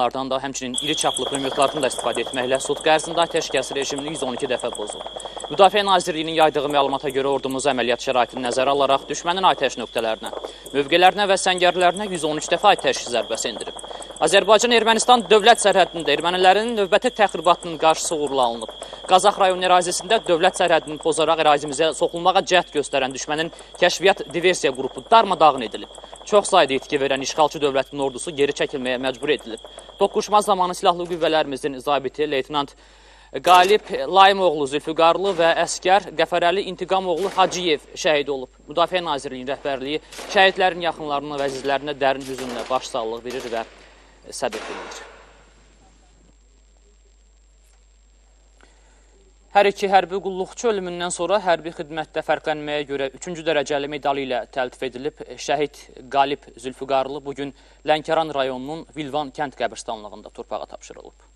dronlardan da, həmçinin iri çaplı pulemyotlardan da istifadə etməklə sutka ərzində atəşkəs rejimini 112 dəfə pozub. Müdafiə Nazirliyinin yaydığı məlumata görə ordumuz əməliyyat şəraitini nəzərə alaraq düşmənin atəş nöqtələrinə, mövqelərinə və səngərlərinə 113 dəfə atəş zərbəsi endirib. Azərbaycan-Ermənistan dövlət sərhədində ermənilərin növbəti təxribatının qarşısı uğurla alınıb. Qazax rayonu ərazisində dövlət sərhədini pozaraq ərazimizə soxulmağa cəhd göstərən düşmənin kəşfiyyat diversiya qrupu darmadağın edilib. Çox sayda itki verən işğalçı dövlətin ordusu geri çəkilməyə məcbur edilib. Toqquşma zamanı silahlı qüvvələrimizin zabiti leytenant Qalib Layımoğlu Zülfüqarlı və əskər Qəfərəli İntiqamoğlu Hacıyev şəhid olub. Müdafiə Nazirliyinin rəhbərliyi şəhidlərin yaxınlarına və əzizlərinə dərin hüzünlə başsağlığı verir və səbir diləyir. Hər iki hərbi qulluqçu ölümündən sonra hərbi xidmətdə fərqlənməyə görə 3-cü dərəcəli medalı ilə təltif edilib. Şəhid Qalib Zülfüqarlı bugün Lənkəran rayonunun Vilvan kənd qəbirstanlığında torpağa tapşırılıb.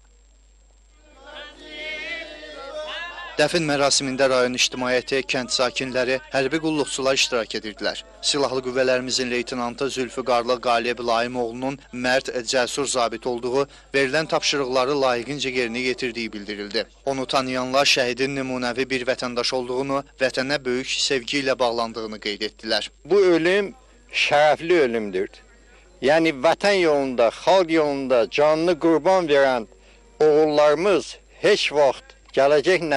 Dəfn mərasimində rayon ictimaiyyəti, kənd sakinləri, hərbi qulluqçular iştirak edirdilər. Silahlı qüvvələrimizin leytenantı Zülfüqarlı Qalib Layımoğlunun mərd, cəsur zabit olduğu, verilən tapşırıqları layiqincə yerinə yetirdiyi bildirildi. Onu tanıyanlar şəhidin nümunəvi bir vətəndaş olduğunu, vətənə böyük sevgi ilə bağlandığını qeyd etdilər. Bu ölüm şərəfli ölümdür. Yəni vətən yolunda, xalq yolunda canını qurban verən oğullarımız heç vaxt gələcək